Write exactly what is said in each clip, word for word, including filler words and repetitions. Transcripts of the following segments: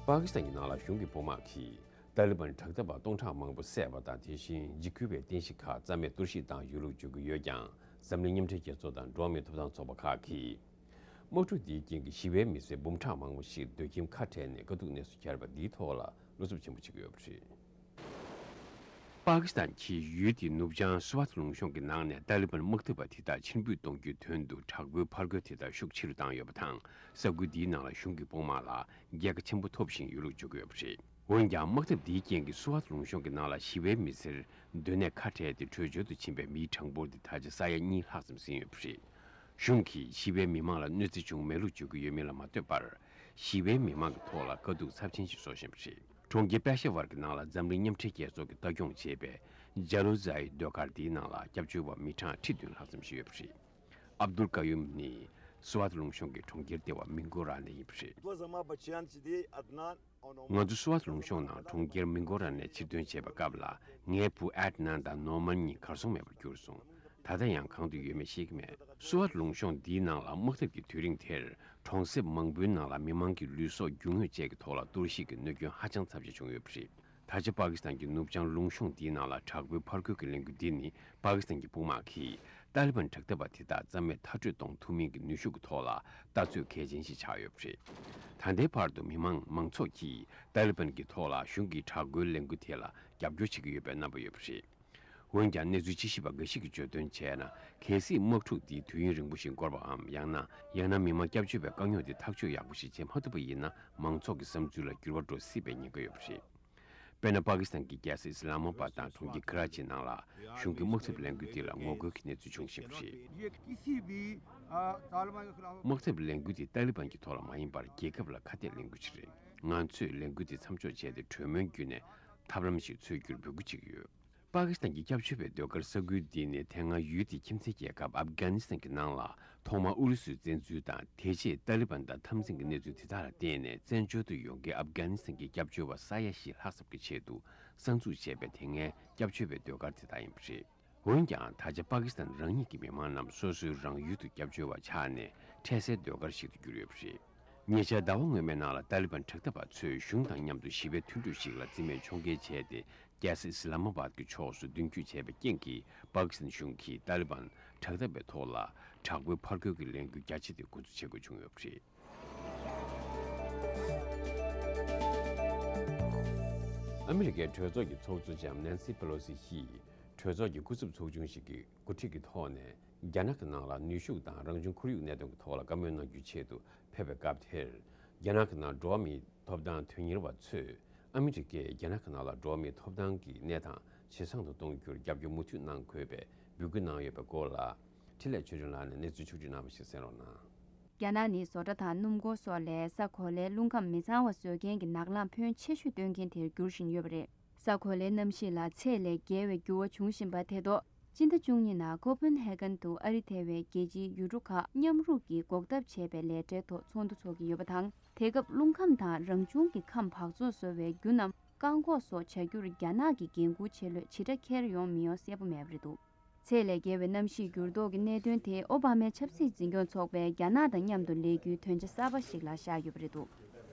པ་ཀི་སི་ཐན་གྱི་ནང་ལ་གཞུང་གི་དཔུང་དམག་གིས་ཏཱ་ལི་བན་དྲག་འཐབ་པ་སྟོང་ཕྲག་མང་པོ་བསད་པ་དང་། དེ་བཞིན་འཇིགས་སྐུལ་བའི་རྟེན་གཞི་ཁག་རྩ་མེད་གཏོར་བཤིག་བཏང་ཡོད་ལུགས་བརྗོད་ཀྱི་ཡོད་ཀྱང་། འཛམ་གླིང་མཉམ་འབྲེལ་རྒྱལ་ཚོགས་དང་འགྲོ་བ་མིའི་ཐོབ་ཐང་ཚོགས་པ་ཁག་གིས། དམག་འཁྲུག་འདིའི་རྐྱེན་གྱིས་ཞི་བའི་མི་སེར་འབུམ་ཕྲག་མང་པོ་ཞིག་སྡོད་ཁྱིམ་ཁ་བྲལ་ནས་དཀའ་སྡུག་གནས་སུ་གྱར་བ་འདིའི་ཐོག་ལ་བློ་འཚབ་ཆེན་པོ་བྱེད་ཀྱི་ཡོད་པ་རེད། པ་ཀི་སི་ཐན་གྱིས་ཡུལ་དེའི་ནུབ་བྱང་སུ་ཝཱཏ་ལུང་གཤོང་གི་ནང་ནས་ཏཱ་ལི་བན་དམག་འཐབ་པ་དེ་དག་ཕྱིར་འབུད་གཏོང་རྒྱུའི་དོན་དུ་དྲག་པོའི་ཕར་རྒོལ་དེ་དག་ཤུགས་ཆེ་རུ་བཏང་ཡོད་པ་དང་། ས་ཁུལ་འདིའི་ནང་ལ་གཞུང་གི་དཔུང་དམག་ལ་རྒྱལ་ཁ་ཆེན་པོ་ཐོབ་བཞིན་ཡོད་ལུགས་བརྗོད་ཀྱི་ཡོད་པ་རེད། འོན་ཀྱང་དམག་འཐབ་འདིའི་རྐྱེན་གྱིས་སུ་ཝཱཏ་ལུང་གཤོང་གི་ནང་ལ་ཞི་བའི་མི་སེར་སྡོད་གནས་ཁ་བྲལ་ཏེ་བྲོས་བྱོལ་དུ་ཕྱིན་པའི་མིའི་གྲངས་འབོར་དེ་ད་ཆ་ས་ཡ་གཉིས་ལྷག་ཙམ་ཟིན་ཡོད་པ་རེད། གཞུང་གིས་ཞི་བའི་མི་མང་ལ་གནོད་འཚེ་བྱུང་མེད་ལུགས་བརྗོད་ཀྱི་ཡོད་མིན་ལ་མ་ལྟོས་པར། ཞི་བའི་མི་མང་གི་ཐོག་ལ་དཀའ་སྡུག་ཚབས་ཆེན་ཞིག་བཟོ་བཞིན་པ་རེད། གྲོང་ཁྱེར་པེ་ཤ་ཝར་གྱི་ནང་ལ་འཛམ་གླིང་མཉམ་འབྲེལ་རྒྱལ་ཚོགས་ཀྱིས་ལྟ་སྐྱོང་བྱེད་པའི་ཇ་ལོ་ཛའི་ཟློས་གར་འདིའི་ནང་ལ་སྐྱབས་བཅོལ་བ་མི་གྲངས་ཁྲི་བདུན་ལྷག་ཙམ་ཞིག་ཡོད་པ་རེད། ཨབ་དུལ་ཀ་ཡུམ་ནི་སུ་ཝཱཏ་ལུང་གཤོང་གི་གྲོང་ཁྱེར་ལྟེ་བ་མིང་གོ་ར་ནས་ཡིན་པ་རེད། ང་ཚོ་སུ་ཝཱཏ་ལུང་གཤོང་ནང་གྲོང་ཁྱེར་མིང་གོ་ར་ནས་ཕྱིར་ཐོན་བྱེད་པའི་སྐབས་ལ། ངའི་བུ་ཨེད་ནན་དང་ནོར་མན་གཉིས་གར་སོང་མེད་པར་གྱུར་སོང་། ད་ལྟ་ཡང་གང་དུ་ཡོད་མེད་ཤེས་ཀྱི་མེད། སུ་ཝཱཏ་ལུང་གཤོང་འདིའི་ནང་ལ་དམག་འཐབ་ཀྱི་དུས་རིང་དེར། གྲོང་གསེབ་མང་པོའི་ནང་ལ་མི་མང་གི་ལུས་སྲོག་རྒྱུ་དངོས་བཅས་ཀྱི་ཐོག་ལ་གཏོར་བཤིག་གི་གནོད་སྐྱོན་ཧ་ཅང་ཚབས་ཆེ་བྱུང་ཡོད་པ་རེད། ད་ཆ་པ་ཀི་སི་ཐན་གྱི་ནུབ་བྱང་ལུང་གཤོང་འདིའི་ནང་ལ་དྲག་པོའི་ཕར་རྒོལ་གྱི་ལས་འགུལ་འདི་ནི། པ་ཀི་སི་ཐན་གྱི་དཔུང་དམག་གིས་ཏཱ་ལི་བན་དྲག་འཐབ་པ་དེ་དག་རྩ་མེད་མཐར་སྐྲོད་གཏོང་ཐུབ་མིན་གྱི་ནུས་ཤུགས་ཀྱི་ཐོག་ལ་ལྟ་ཚོད་གལ་ཆེན་ཞིག་ཆགས་ཡོད་པ་རེད། ད་ལྟའི་བར་དུ་མི་མང་མང་ཚོགས་ཀྱིས་ཏཱ་ལི་བན་གྱི་ཐོག་ལ་གཞུང་གི་དྲག་རྒོལ་ལས་འགུལ་དེ་ལ་རྒྱབ་སྐྱོར་བྱེད་ཀྱི་ཡོད་པའི་རྣམ་པ་ཡོད་པ་རེད། འོན་ཀྱང་། གནས་ཚུལ་དཔྱད་ཞིབ་པ་འགའ་ཞིག་གིས་བརྗོད་དོན་བྱས་ན། གལ་སྲིད་དམག་འཁྲུག་འདི་དུས་ཡུན་རིང་པོ་ཞིག་འགོར་བའམ། ཡང་ན། ཡང་ན་མི་མང་སྐྱབས་བཅོལ་བའི་དཀའ་རྙོག་འདི་ཐག་གཅོད་ཡག་པོ་ཞིག་བྱེད་མ་ཐུབ་པ་ཡིན་ན། མང་ཚོགས་ཀྱི་བསམ་ཚུལ་ལ་འགྱུར་བ་འགྲོ་སྲིད་པའི་ཉེན་ཁ་ཡོད་པ་རེད། དཔེར་ན། པ་ཀི་སི་ཐན་གྱི་རྒྱལ་ས་ཨི་སི་ལ་མ་པཱད་དང་གྲོང་ཁྱེར་ཀ་ར་ཅིའི་ནང་ལ་གཞུང་གི་དམག་འཐབ་ལས་འགུལ་འདི་ལ་ངོ་རྒོལ་གྱི་གནས་ཚུལ་བྱུང་བཞིན་པ་རེད། དམག་འཐབ་ལས་འགུལ་འདི་ཏཱ་ལི་བན་གྱི་ཐོག་ལ་མ་ཡིན་པར་རྒྱལ་ཁབ་ལ་ཁ་གཏད་ལས་འགུལ་ཞིག་རེད། ང་ཚོས་ལས་འགུལ་འདི་མཚམས་འཇོག་བྱས་ཏེ། གྲོས་མོལ་བརྒྱུད་ནས་ཐབས་ལམ་ཞིག་འཚོལ་རྒྱུར་འབོད་སྐུལ་བྱེད་ཀྱི་ཡོད། པ་ཀི་སི་ཐན་གྱི་སྐྱབས་བཅོལ་བའི་ཟློས་གར་ས་ཁུལ་འདི་ནི་དེ་སྔ་ཡུལ་དེའི་ཁྱིམ་མཚེས་རྒྱལ་ཁབ་ཨབ་གྷ་ནི་སི་ཐན་གྱི་ནང་ལ་ཐོག་མར་ཨུ་རུ་སུའི་བཙན་འཛུལ་དང་། དེ་རྗེས་ཏཱ་ལི་བན་དང་འཐབ་འཛིང་གི་གནས་ཚུལ་དེ་དག་ལ་བརྟེན་ནས། བཙན་བྱོལ་དུ་ཡོང་མཁན་ཨབ་གྷ་ནི་སི་ཐན་གྱི་སྐྱབས་བཅོལ་བ་ས་ཡ་བཞི་ལྷག་ཙམ་གྱི་ཆེད་དུ་གསར་འཛུགས་བྱས་པའི་དེ་སྔའི་སྐྱབས་བཅོལ་བའི་ཟློས་གར་དེ་དག་ཡིན་པ་རེད། འོན་ཀྱང་། ད་ཆ་པ་ཀི་སི་ཐན་རང་ཉིད་ཀྱི་མི་མང་རྣམས་སོ་སོའི་རང་ཡུལ་དུ་སྐྱབས་བཅོལ་བ་ཆགས་ནས། འཕྲལ་སེལ་ཟློས་གར་ཞིག་ཏུ་གྱུར་ཡོད་པ་རེད། ཉེ་ཆར་ཟླ་བ་སྔོན་མའི་ནང་ལ་ཏཱ་ལི་བན་དྲག་འཐབ་པ་ཚོས་གཞུང་དང་མཉམ་དུ་ཞི་བའི་མཐུན་གྲོས་ཤིག་ལ་རྩིས་མེད་ཕྱོགས་འགལ་བྱས་ཏེ། རྒྱལ་ས་ཨི་སི་ལ་མ་པཱད་ཀྱི་ཕྱོགས་སུ་མདུན་སྐྱོད་བྱས་པའི་རྐྱེན་གྱིས། པ་ཀི་སི་ཐན་གཞུང་གིས་ཏཱ་ལི་བན་དྲག་འཐབ་པའི་ཐོག་ལ་དྲག་པོའི་ཕར་རྒོལ་གྱི་ལས་འགུལ་རྒྱ་ཆེ་དེ་འགོ་འཛུགས་བྱེད་དགོས་བྱུང་ཡོད་པ་རེད། ཨ་མི་རི་ཀའི་གྲོས་ཚོགས་ཀྱི་ཚོགས་གཙོ་ལྕམ་ནན་སི་པེ་ལོ་སི་ཡིས། གྲོས་ཚོགས་ཀྱི་སྐུ་ཚབ་ཚོགས་ཆུང་ཞིག་གི་འགོ་ཁྲིད་ཀྱི་ཐོག་ནས། རྒྱ་ནག་གི་ནང་ལ་ནུས་ཤུགས་དང་རང་བྱུང་ཁོར་ཡུག་གནད་དོན་གྱི་ཐོག་ལ་བཀའ་མོལ་གནང་རྒྱུའི་ཆེད་དུ་ཕེབས་པའི་སྐབས་དེར། རྒྱ་ནག་གི་ནང་འགྲོ་བ་མིའི་ཐོབ་ཐང་དོན་གཉེར་བ་ཚོས། ཨ་མི་རི་ཀས་རྒྱ་ནག་གི་ནང་ལ་འགྲོ་བ་མིའི་ཐོབ་ཐང་གི་གནས་སྟངས་ཇེ་བཟང་དུ་གཏོང་རྒྱུར་རྒྱབ་སྐྱོར་མུ་མཐུད་གནང་དགོས་པའི་འབོད་སྐུལ་གནང་ཡོད་པའི་སྐོར་ལ། འཕྲིན་ལས་ཆོས་སྒྲོན་ལགས་ནས་གནས་ཚུལ་ཕྱོགས་བསྒྲིགས་གནང་བ་ཞིག་གསན་རོགས་གནང་། རྒྱ་ནག་ནི་བཟོ་གྲྭ་དང་སྣུམ་འཁོར་སོགས་ལས་ས་གོ་ལའི་རླུང་ཁམས་མི་གཙང་བ་བཟོ་མཁན་གྱི་ནག་ལམ་ཕོན་ཆེ་ཤོས་སྟོན་མཁན་དེར་འགྱུར་བཞིན་ཡོད་པ་རེད། ས་གོ་ལའི་གནམ་གཤིས་ལ་ཚད་ལས་བརྒལ་བའི་འགྱུར་བ་འབྱུང་བཞིན་པ་དེ་ཐོག་སྤྱི་ཟླ་བཅུ་གཉིས་ནང་ཀོ་ཕེན་ཧེ་གན་དུ་ཨ་རི་ཐེ་བའི་རྒྱལ་སྤྱིའི་ཡུལ་གྲུ་ཁག་མཉམ་རུབ་ཀྱིས་འགོག་ཐབས་བྱེད་པའི་ལས་གྲྭའི་ཐོག་ཚོགས་འདུ་འཚོགས་ཀྱི་ཡོད་པ་དང་། དེ་སྐབས་རླུང་ཁམས་དང་རང་བྱུང་གི་ཁམས་འབག་བཙོག་བཟོ་བའི་རྒྱུ་རྣམས་བཀག་འགོག་སོགས་བྱ་རྒྱུར་རྒྱ་ནག་གི་འགན་འཁུར་ཆེ་ལོས་ཇི་འདྲ་འཁྱེར་ཡོང་མི་ཡོང་གསལ་པོ་མེད་པ་རེད་འདུག་ཚད་ལས་བརྒལ་བའི་གནམ་གཤིས་འགྱུར་ལྡོག་གི་གནད་དོན་དེ་ཨོ་བྷ་མའི་ཆབ་སྲིད་འཛིན་སྐྱོང་ཚོགས་པས་རྒྱ་ནག་དང་མཉམ་དུ་ལས་འགུལ་དོན་ཆ་གསར་པ་ཞིག་ལ་བཞག་ཡོད་པ་རེད་འདུག་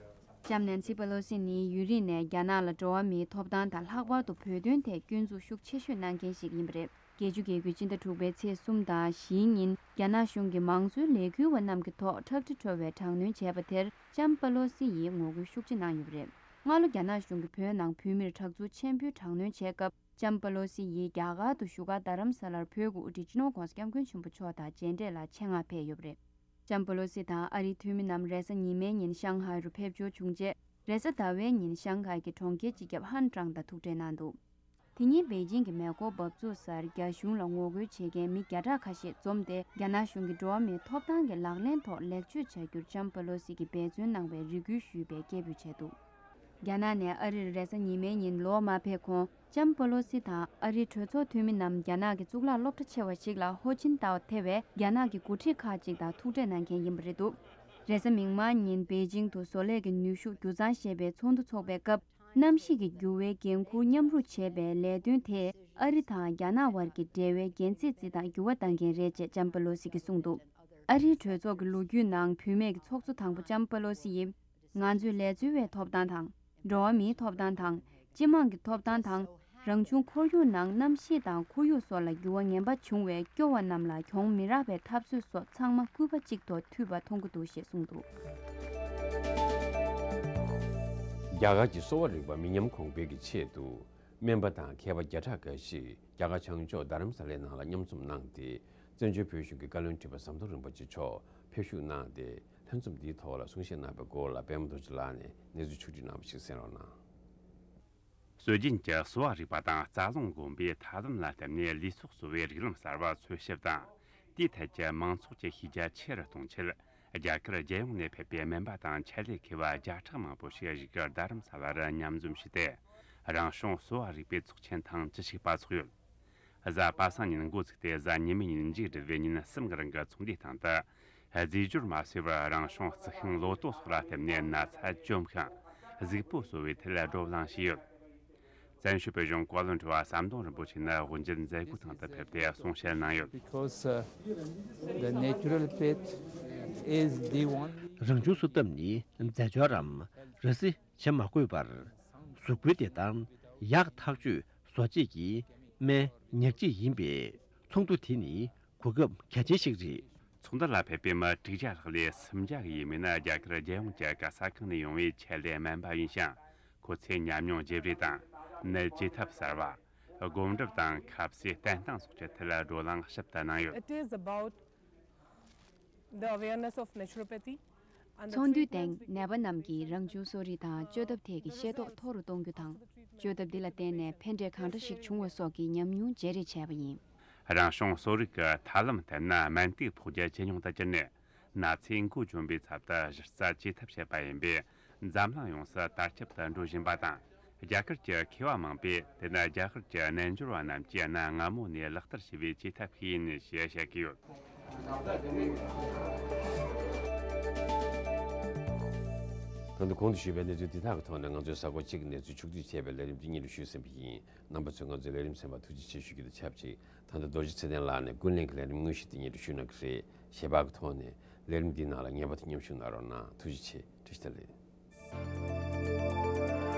ལྕམ་ནན་སི་པེ་ལོ་སི་ནི་ཡུན་རིང་ནས་རྒྱ་ནག་ལ་འགྲོ་བ་མིའི་ཐོབ་ཐང་དང་། ལྷག་པར་དུ་བོད་དོན་ཐད་སྐྱོན་འཛུགས་ཤུགས་ཆེ་ཤོས་གནང་མཁན་ཞིག་ཡིན་པ་རེད། བརྒྱད་ཅུ་གྱ་དགུ་སྤྱི་ཟླ་དྲུག་པའི་ཚེས་གསུམ་དང་བཞིའི་ཉིན། རྒྱ་ནག་གཞུང་གི་མང་གཙོའི་ལས་འགུལ་བ་རྣམས་ཀྱི་ཐོག་ཁྲག་དྲི་བྲོ་བའི་དྲག་གནོན་བྱས་པ་དེར། ལྕམ་པེ་ལོ་སི་ཡིས་ངོ་རྒོལ་ཤུགས་ཆེ་གནང་ཡོད་པ་རེད། སྔ་ལོ་རྒྱ་ནག་གཞུང་གིས་བོད་ནང་བོད་མིར་དྲག་རྩུབ་ཆེན་པོའི་དྲག་གནོན་བྱས་སྐབས། ལྕམ་པེ་ལོ་སི་ཡིས་རྒྱ་གར་དུ་བཞུགས་སྒར་རྡ་རམ་ས་ལར་བོད་ཀྱི་དབུ་ཁྲིད་སྤྱི་ནོར་༧གོང་ས་༧སྐྱབས་མགོན་ཆེན་པོ་མཆོག་དང་མཇལ་འཕྲད་ལ་ཆེད་མངགས་ཕེབས་ཡོད་པ་རེད། ལྕམ་པེ་ལོ་སི་དང་ཨ་རིའི་འཐུས་མི་རྣམས་རེས་གཟའ་ཉི་མའི་ཉིན་ཤང་ཧའེ་རུ་ཕེབས་འབྱོར་བྱུང་རྗེས། རེས་གཟའ་ཟླ་བའི་ཉིན་ཤང་ཧའེ་གྱི་གྲོང་ཁྱེར་སྤྱི་ཁྱབ་ཧན་ཀྲང་དང་ཐུག་འཕྲད་གནང་འདུག་དེ་ཉིན་པེ་ཅིང་གི་མེ་འཁོར་འབབ་ཚུགས་སར་རྒྱ་གཞུང་ལ་ངོ་རྒོལ་བྱེད་མཁན་མི་བརྒྱ་ཕྲག་ཁ་ཤས་འཛོམས་ཏེ། རྒྱ་ནག་གཞུང་གིས་འགྲོ་བ་མིའི་ཐོབ་ཐང་གི་ལག་ལེན་ཐོག་ལེགས་བཅོས་བྱ་རྒྱུར་ལྕམ་པེ་ལོ་སི་གིས་འབད་བརྩོན་གནང་བའི་རེ་སྐུལ་ཞུས་པའི་སྐད་འབོད་བྱས་འདུག་རྒྱ་ནག་ནས་ཨ་རིར་རེས་གཟའ་ཉི་མའི་ཉིན་ལོག་མ་ཕེབས་གོང་། ལྕམ་པེ་ལོ་སི་དང་ཨ་རིའི་གྲོས་ཚོགས་འཐུས་མི་རྣམས་རྒྱ་ནག་གི་གཙུག་ལག་སློབ་གྲྭ་ཆེ་བ་ཞིག་ལ་ཧོ་ཅིན་ཏའོ་ཐེ་བའི་རྒྱ་ནག་གི་འགོ་ཁྲིད་ཁག་ཅིག་དང་ཐུག་འཕྲད་གནང་མཁན་ཡིན་པ་རེད་འདུག་རེས་གཟའ་མིག་དམར་ཉིན་པེ་ཅིང་དུ་བཟོ་ལས་ཀྱི་ནུས་ཤུགས་རྒྱུ་གཙང་ཞེས་པའི་ཚོགས་འདུ་འཚོགས་པའི་སྐབས། གནམ་གཤིས་ཀྱི་འགྱུར་བའི་འགན་འཁུར་མཉམ་རུབ་བྱེད་པའི་ལས་དོན་དེས་ཨ་རི་དང་རྒྱ་ནག་དབར་གྱི་འབྲེལ་བའི་རྒྱལ་རྩེད་རྩེད་སྟངས་འགྱུར་བ་གཏང་མཁན་རེད་ཅེས་ལྕམ་པེ་ལོ་སི་གིས་གསུངས་འདུག་ཨ་རིའི་གྲོས་ཚོགས་ཀྱི་ལོ་རྒྱུས་ནང་བུད་མེད་ཀྱི་ཚོགས་གཙོ་དང་པོ་ལྕམ་པེ་ལོ་སི་ཡིས། ང་ཚོས་ལས་འཚོལ་བའི་ཐོབ་ཐང་དང་། འགྲོ་བ་མིའི་ཐོབ་ཐང་དང་། སྤྱི་དམངས་ཀྱི་ཐོབ་ཐང་དང་། རང་བྱུང་ཁོར་ཡུག་ནང་གནམ་གཤིས་དང་ཁོར་ཡུག་སོགས་ལ་འགྱུར་བ་ངན་པ་བྱུང་བའི་སྐྱོ་བ་རྣམས་ལ་གྱོང་མི་རག་པའི་འཐབ་རྩོད་སོགས་ཚང་མ་སྐུད་པ་གཅིག་ཐོག་མཐུད་པ་མཐོང་གི་འདུག་ཞེས་གསུངས་འདུག། རྒྱ་གར་གྱི་གསོ་བ་རིག་པ་མི་ཉམས་གོང་འཕེལ་གྱི་ཆེད་དུ། སྨན་པ་དང་མཁས་པ་བརྒྱ་ཕྲག་འགའ་ཞིག་རྒྱ་གར་བྱང་ཕྱོགས་རྡ་རམ་ས་ལའི་ནང་ལ་མཉམ་འཛོམས་གནང་སྟེ། བཙན་བྱོལ་བོད་གཞུང་གི་བཀའ་བློན་ཁྲི་པ་ཟམ་གདོང་རིན་པོ་ཆེ་མཆོག་ཕེབས་ཞུགས་གནང་སྟེ། ལྷན་འཛོམས་འདིའི་ཐོག་ལ་གསུང་བཤད་གནང་བའི་སྐོར་ལ་པད་མ་རྡོ་རྗེ་ལགས་ནས་གནས་ཚུལ་ཕྱོགས་བསྒྲིགས་གནང་བ་ཞིག་གསན་རོགས་གནང་། སྲོལ་རྒྱུན་གྱི་གསོ་བ་རིག་པ་དང་རྩ་རླུང་སྒོམ་པའི་ཐབས་ལམ་ལ་བརྟེན་ནས་ལུས་སྲོག་གསོ་བའི་རིགས་ལམ་གསར་བ་འཚོལ་ཞིབ་དང་། དེའི་ཐད་ཀྱི་མང་ཚོགས་ཀྱི་ཤེས་རྒྱ་ཆེ་རུ་གཏོང་ཆེད། རྒྱ་གར་རྒྱལ་ཡོངས་ནས་ཕེབས་པའི་སྨན་པ་དང་ཆེད་ལས་མཁས་པ་བརྒྱ་ཕྲག་མང་པོ་ཞིག་གཞིས་ཀ་རྡ་རམ་ས་ལ་རུ་མཉམ་འཛོམས་བྱས་ཏེ། རང་བྱུང་གསོ་བ་རིག་པའི་ཚོགས་ཆེན་ཐེངས་བཅུ་གཅིག་པ་འཚོགས་ཡོད། གཟའ་པ་སངས་ཉིན་འགོ་ཚུགས་ཏེ་གཟའ་ཉི་མའི་ཉིན་མཇུག་སྒྲིལ་བའི་ཉིན་གསུམ་གྱི་རིང་གི་ཚོགས་འདུའི་སྟེང་དུ། རྫས་སྦྱོར་མ་བྱས་པར་རང་བྱུང་རྩི་ཤིང་ལོ་ཏོག་སོགས་ལ་བརྟེན་ནས་ན་ཚ་བཅོམ་ཞིང་གཟུགས་པོ་གསོ་བའི་ཐད་བགྲོ་གླེང་བྱས་ཡོད། བཙན་བྱོལ་བོད་གཞུང་བཀའ་བློན་ཁྲི་པ་ཟམ་གདོང་རིན་པོ་ཆེ་ནི་དབུ་འབྱེད་མཛད་སྒོའི་སྟེང་དུ་ཕེབས་ཏེ་གསུང་བཤད་གནང་ཡོད། Because, uh, the natural path is the only རང་བྱུང་གསོ་ཐབས་ནི་རྫས་སྦྱོར་རམ་ར་བཟི་བྱེད་མ་དགོས་པར། གཟུགས་པོའི་བདེ་ཐང་། ཡག་ཐག་ཆོད་བཟོ་བྱེད་ཀྱི་སྨན་ཉག་གཅིག་ཡིན་པས། ཚོགས་འདུ་དེ་ནི་གོ་སྐབས་གལ་ཆེན་ཞིག་རེད། ཚོགས་འདུ་ལ་ཕེབས་པའི་མི་དྲུག་བརྒྱ་ལྷག་ལས་སུམ་བརྒྱ་གི་ཡས་མས་ནི་རྒྱ་གར་རྒྱལ་ཡོངས་ཀྱི་ག་ས་གང་ནས་ཡོང་བའི་ཆེད་ལས་སྨན་པ་ཡིན་ཞིང་། ཁོ་ཚོས་ཉམས་མྱོང་བརྗེ་རེས་དང་། ནད་བཅོས་ཐབས་གསར་བ། སྒོམ་སྒྲུབ་དང་ཁ་ཟས་བསྟེན་སྟངས་སོགས་ཀྱི་ཐད་ལ་བགྲོ་གླེང་ཞིབ་ཏུ་གནང་ཡོད། It is about the awareness of naturopathy and the ཚོགས་འདུའི་སྟེང་ནད་པ་རྣམས་ཀྱིས་རང་བྱུང་གསོ་རིག་དང་བཅོས་ཐབས་ཐད་ཀྱི་ཤེས་རྟོགས་མཐོ་རུ་གཏོང་རྒྱུ་དང་། བཅོས་ཐབས་འདི་ལ་བརྟེན་ནས་ཕན་འབྲས་གང་འདྲ་ཞིག་བྱུང་བ་སོགས་ཀྱི་ཉམས་མྱོང་བརྗེ་རེས་བྱས་པ་ཡིན། རང་བྱུང་གསོ་རིག་གི་ཐབས་ལམ་ཐད་ན་སྨན་དུག་ཕོག་རྒྱུ་ཇེ་ཉུང་དུ་གྱུར་ནས། ན་ཚའི་མགོ་གྱོན་པའི་ཚབ་ཏུ་གཞི་རྩ་བཅོས་ཐབས་བྱེད་པ་ཡིན་པས། འཛམ་གླིང་ཡོངས་སུ་དར་ཁྱབ་ཏུ་འགྲོ་བཞིན་པ་དང་། རྒྱ་གར་གྱི་མཁས་པ་མང་པོས་དེ་ནི་རྒྱ་གར་གྱི་རྣལ་འབྱོར་བ་རྣམས་ཀྱིས་གནའ་སྔ་མོ་ནས་ལག་བསྟར་བྱས་པའི་བཅོས་ཐབས་ཤིག་ཡིན་ཞེས་བཤད་ཀྱི་ཡོད། ད་དུང་གོང་དུ་ཞུས་པའི་གནས་ཚུལ་འདི་དག་གི་ཐོག་ནས་ང་ཚོའི་གཟའ་འཁོར་གཅིག་གི་གནས་ཚུལ་ཕྱོགས་བསྒྲིགས་བྱས་པའི་ལས་རིམ་འདི་སྙན་སྒྲོན་ཞུས་ཟིན་པ་ཡིན། རྣམ་པ་ཚོས་ང་ཚོའི་ལས་རིམ་གསན་པར་ཐུགས་རྗེ་ཆེ་ཞུ་རྒྱུ་དང་ཆབས་ཅིག་ད་ལྟ་རྡོ་རྗེ་ཚེ་བརྟན་ལགས་ནས་ཀུན་གླེང་གི་ལས་རིམ་དངོས་གཞི་དེ་སྙན་སྒྲོན་ཞུ་གནང་གི་རེད། ཞལ་པར་གྱི་ཐོག་ནས་ལས་རིམ་འདིའི་ནང་ལ་ངེས་པར་དུ་མཉམ་ཞུགས་གནང་རོགས་གནང་། ཐུགས་རྗེ་ཆེ། བཀྲ་ཤིས་བདེ་ལེགས།